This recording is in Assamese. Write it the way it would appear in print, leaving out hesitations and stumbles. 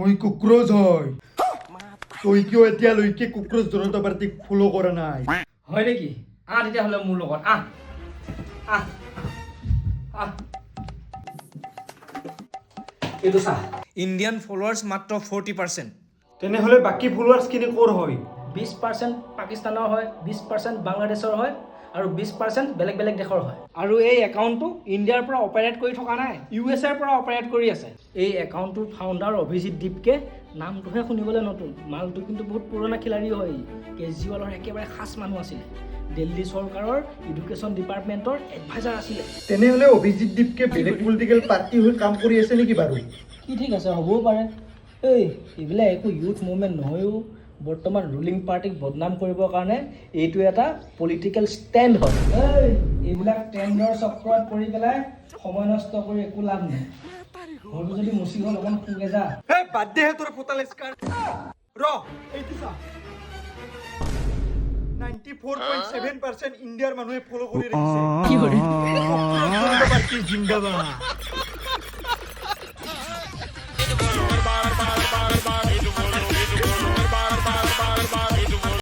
মই কক্ৰচ হয়। তই কিয় এতিয়ালৈকে কক্ৰচ জনতা পাৰ্টীক ফ'ল' কৰা নাই? হয় নেকি? আহ তেতিয়াহ'লে মোৰ লগত আহ, আহ, আহ। এইটো চা, ইণ্ডিয়ান ফলোৱাৰ্ছ মাত্ৰ 40%। তেনেহ'লে বাকী ফলোৱাৰ্ছখিনি ক'ৰ হয়? 20% পাকিস্তানৰ হয়, 20% বাংলাদেশৰ হয় আৰু 20% বেলেগ বেলেগ দেশৰ হয়। আৰু এই একাউণ্টটো ইণ্ডিয়াৰ পৰা অপাৰেট কৰি থকা নাই, ইউ এছ এৰ পৰা অপাৰেট কৰি আছে। এই একাউণ্টটোৰ ফাউণ্ডাৰ অভিজিত দীপকে। নামটোহে শুনিবলৈ নতুন, মালটো কিন্তু বহুত পুৰণা খিলাৰী হয়। ই কেজৰিৱালৰ একেবাৰে খাচ মানুহ আছিলে, দিল্লী চৰকাৰৰ এডুকেশ্যন ডিপাৰ্টমেণ্টৰ এডভাইজাৰ আছিলে। তেনেহ'লে অভিজিত দীপকে বেলেগ পলিটিকেল পাৰ্টি হৈ কাম কৰি আছে নেকি বাৰু? কি ঠিক আছে, হ'বও পাৰে। এই এইবিলাক একো ইউথ মুভমেণ্ট নহয়ও। বৰ্তমান ৰুলিং পাৰ্টিক বদনাম কৰিবৰ কাৰণে এইটো এটা পলিটিকেল ষ্টেণ্ড হয়। এই এইবিলাক ট্ৰেণ্ডৰ চক্ৰত পৰি পেলাই সময় নষ্ট কৰি একো লাভ নাই। ঘৰটো যদি মুচি হ'ল, অকণ শুগে যা। এই বাদ দে তোৰ ফটাল স্কাৰ্ট। ৰ, এইটো চা, 94.7% ইণ্ডিয়াৰ মানুহে ফ'ল' কৰি ৰাখিছে। কি কৰি? কক্ৰচ জনতা পাৰ্টি জিন্দাবাদ।